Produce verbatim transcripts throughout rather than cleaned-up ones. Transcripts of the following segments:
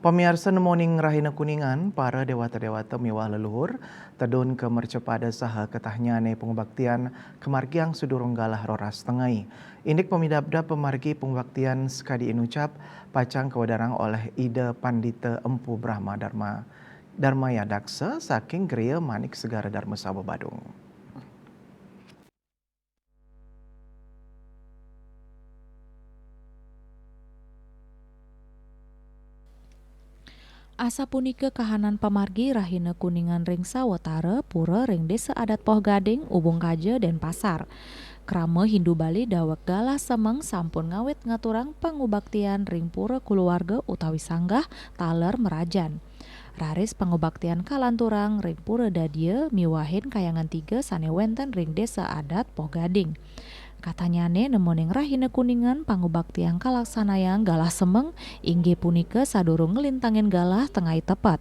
Pamiarsa, nemoning rahina Kuningan, para dewata-dewata miwah leluhur, tedun ka mercapada saha katahnyané pangubaktian kamargiang sadurung galah roras tengai. Indik pamidabdab pamargi pangubaktian sakadi inucap pacang kawedarang olih Ida Pandita Empu Brahma Darma, Darma Yadaksa saking Griya Manik Segara Darmasaba Badung. Asapunika kahanan pamargi rahina Kuningan ring sawatara pura ring Désa Adat Poh Gading, Ubung Kaja, Dénpasar. Krama Hindu Bali daweg galah semeng sampun ngawit ngaturang pangubaktian ring pura kulawarga utawi sanggah taler mrajan. Raris pangubaktian kalanturang ring pura dadia miwahin kahyangan tiga sané wénten ring Désa Adat Poh Gading. Katahnyané nemoning rahina Kuningan pangubaktian kalaksanayang galah semeng, inggih punika sadurung nglintangin galah tengai tepet.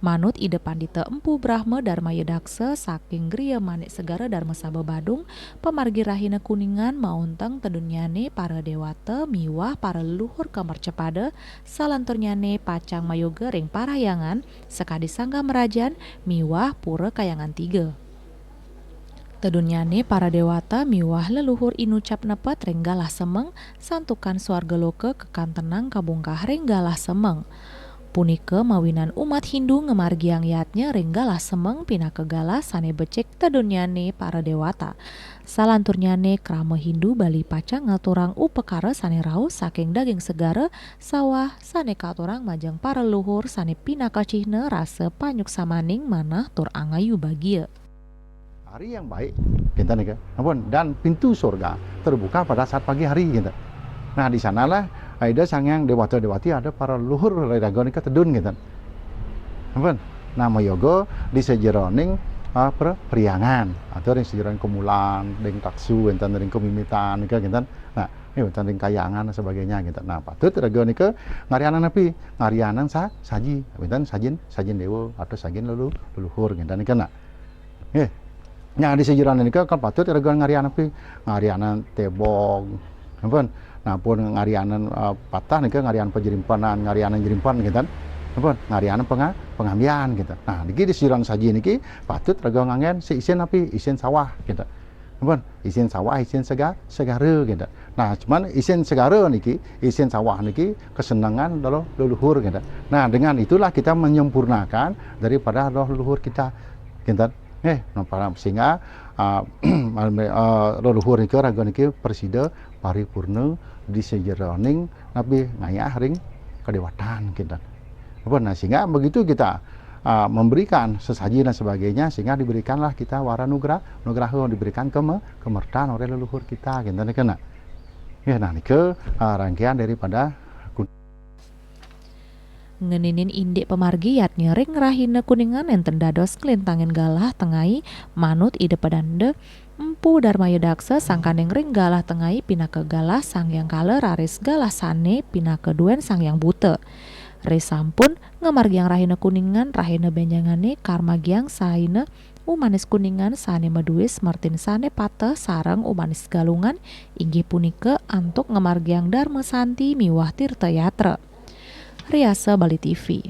Manut Ida Pandita Empu Brahma Darma Yadaksa saking Griya Manik Segara Darmasaba Badung, pamargi rahina Kuningan maunteng tedunnyané para déwata miwah para leluhur kamercapada, salanturnyané pacang mayoga ring parahyangan sakadi sanggah mrajan miwah pura kahyangan tiga. Tedunnyané para déwata miwah leluhur inucap nepet ring galah semeng, santukan suarga loka kakantenang kabungkah ring galah semeng. Punika mawinan umat Hindu ngamargiang yadnya ring galah semeng pinaka galah sané becik tedunnyané para déwata. Salanturnyané krama Hindu Bali pacang ngaturang upakara sané rauh saking daging segara, sawah sané katurang majeng para leluhur sané pinaka cihna rasa panyuksamaning manah tur angayu bagia. Hari yang baik, kinten nika. Ampun, dan pintu surga terbuka pada saat pagi hari, kinten. Nah, di sanalah Ida Sang Hyang Dewata Dewati ada para leluhur iraga nika tedun, kinten. Ampun. Nah, mayoga di sajeroning, ah, per-, periangan atau ring sajeroning kamulan, ring taksu, kinten, ring kamimitan nika, kinten. Nah, eh, wénten ring kahyangan dan sebagainya, kinten. Nah, patut iraga nika ngarianang napi? Ngarianang sa-, saji, wénten sajin, sajin déwa atau sajin lelu-, leluhur, kinten nika. Nah, nggih. Nah, di sajeroning nika kan patut iraga ngarian napi? Ngarianang tebog. Ampun. Nah, pun ngarianang, eh, patah nika ngarian pajerimpenan, ngarianang jerimpen, kinten. Ampun, ngarianang panga-, pangambian, kinten. Nah, niki di sajeroning saji niki patut iraga nganggén si isin napi? Isin sawah, kinten. Ampun, isin sawah, isin sega-, segara, kinten. Nah, cuman isin segara niki, isin sawah niki kesenangan lelu-, leluhur, kinten. Nah, dengan itulah kita menyempurnakan daripada roh leluhur kita, kinten. Eh, sehingga, ah, ah, leluhur nika raga niki prasida paripurna di sajeroning napi? Ngayah ring kadéwatan, kinten. Apa, nah, sehingga begitu kita, ah, memberikan sesaji dan sebagainya, sehingga diberikanlah kita wara nugra-, nugraha, diberikan keme-, kemertan oleh leluhur kita, kinten nika. Ya, nah, nika, ah, rangkaian daripada kun- Ngeninin indik pamargi yadnya ring rahina Kuningan nénten dados nglintangin galah tengai manut Ida Padanda Empu Darma Yadaksa sangkaning ring galah tengai pinaka galah Sang Hyang Kala raris galah sané pinaka duén Sang Hyang Buta. Risampun ngamargiang rahina Kuningan, rahina bénjangané kamargiang rahina Umanis Kuningan sané madué smertin sané pateh sareng Umanis Galungan, inggih punika antuk ngamargiang Darma Santi miwah Tirta Yatra. Riasa Bali T V.